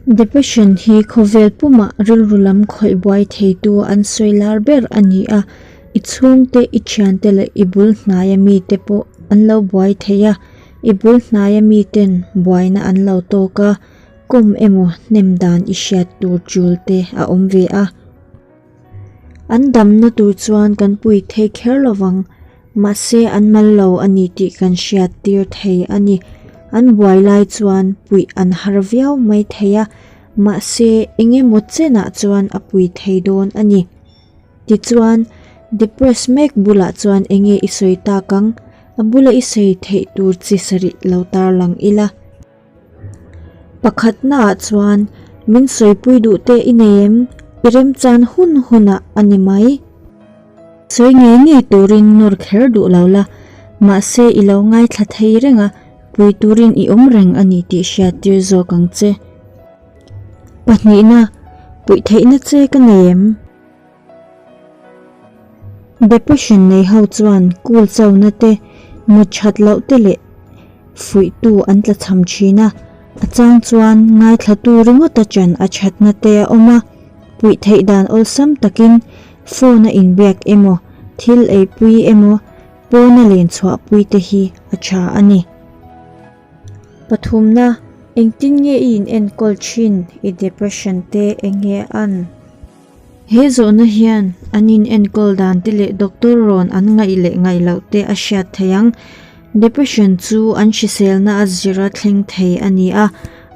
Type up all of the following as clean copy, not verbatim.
Depression hi khawvel pumah rilru lam khawih buai theitu an sawi lar ber a ni a, i chhungte, i thiante leh i bul hnaia mite pawh an lo buai thei a, i bul hnaia miten buaina an lo tawk a, kawm emaw hnem dan i hriat tur tul te a awm ve a. An damna tur chuan kan pui thei kher lovang. Mahse an mal lo a ni tih kan hriat tir thei a ni. An buai lai chuan puih an har viau mai thei a, mahse eng emaw chenah chuan a pui thei dawn a ni. Tichuan, depress mek bulah chuan eng nge i sawi tak ang? A bula i sawi theih tur chi sarih lo tarlang ila. Pakhatnaah chuan min sawipui duh te i nei em? I remchan hun hunah a ni mai. Sawi ngei ngei turin nawr kher duh lo la, mahse i lo ngaithla thei reng a, pui turin i awm reng a ni tih hriat tir zawk ang che. Pahnihna, puih theihna che ka nei em? Depression nei ho chuan kul chona te, mut that loh te leh fuihtu an tla cham thin a, a chang chuan ngaithlatu ringawta chan a thatna te a awm a, puih theih dan awlsam takin phone a inbiak emaw, thil eipui emaw, pawna len chhuahpui te hi a tha a ni. Pathumna, engtin nge i inenkawl thin i depression te eng nge an? He zawhna hian an inenkawl dan te leh doctor rawn an ngaih leh ngaih loh te a hriat theih ang. Depression chu an hriselna a zira thleng thei a ni a,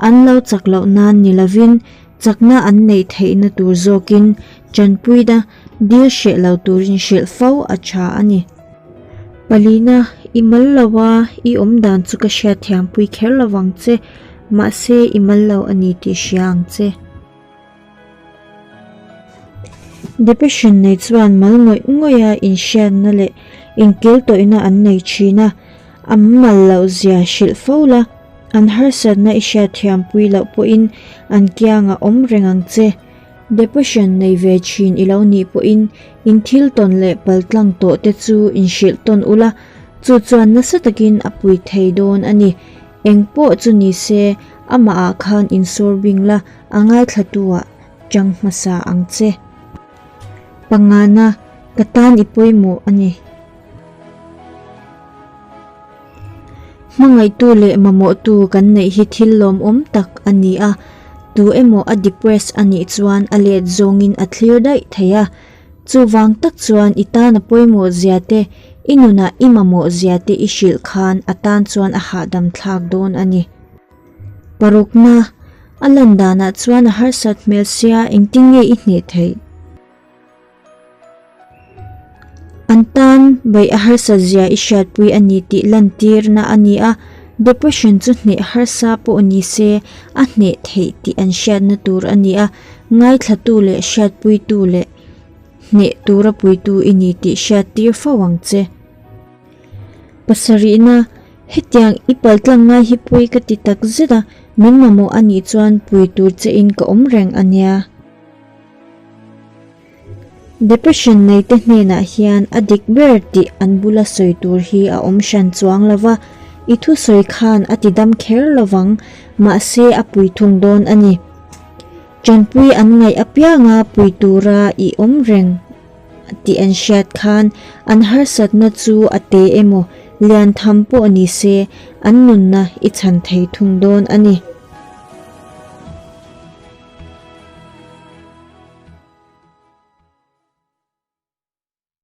an lo chak loh nan ni lovin chakna an neih theihna tur zawkin tanpuina dil hreh lo turin hrilh fo a tha a ni. Palina, i mal lo a, i awm dan chu ka hriatthiampui kher lovang che, mahse i mal lo a ni tih hria ang che. Depression nei chuan mal ngawih ngawih a inhriatna leh inkil tawihna an nei thin a, an mal loh zia hrilh fo la, an harsatna i hriatthiampui loh pawhin an kiangah awm reng ang che. Depression nei ve thin i lo nih pawhin in thil tawn leh paltlang tawh te chu inhrilh tawn ula, chu chuan nasa takin a pui thei dawn a ni. Eng pawh chu ni se, amahah khan insawr bing la, A ngaithlatu-ah chang hmasa ang che. Pangana, ka tan i pawimawh a ni. Hmangaihtu leh mamawhtu kan neih hi thil lawmawm tak a ni a, tu emaw a depress a nih chuan a let zawngin a thlir daih thei a. Chuvang tak chuan i tan a pawimawh zia te, i nunah i mamawh zia te i hrilh khan a tan chuan a hahdam thlak dawn a ni. Parukna, a lan danah chuan a harsat hmel sia engtin nge i hneh theih? An tan beih a harsat zia i hriatpui a ni tih lantirna a ni a, depression chu hneh harsa pawh ni se a hneh theih tih an hriatna tur a ni a, ngaithlatu leh hriatpuitu leh hneh tura puitu i ni tih hriattir fo ang che. Pasarihna, Hetiang i paltlang ngai hi pui ka ti tak zet a, min mamawh a nih chuan pui tur che in ka awm reng a nia. Depression nei te hnenah hian a dik ber tih an bula sawi tur hi a awm hran chuang lo va, i thusawi khan a ti dam kher lovang, mahse a pui thung dawn a ni. Tanpui an ngaih apianga pui tura i awm reng. tih an hriat khan an harsatna chu a te emaw lian tham pawh ni se an nunna i chhan thei thung dawn a ni.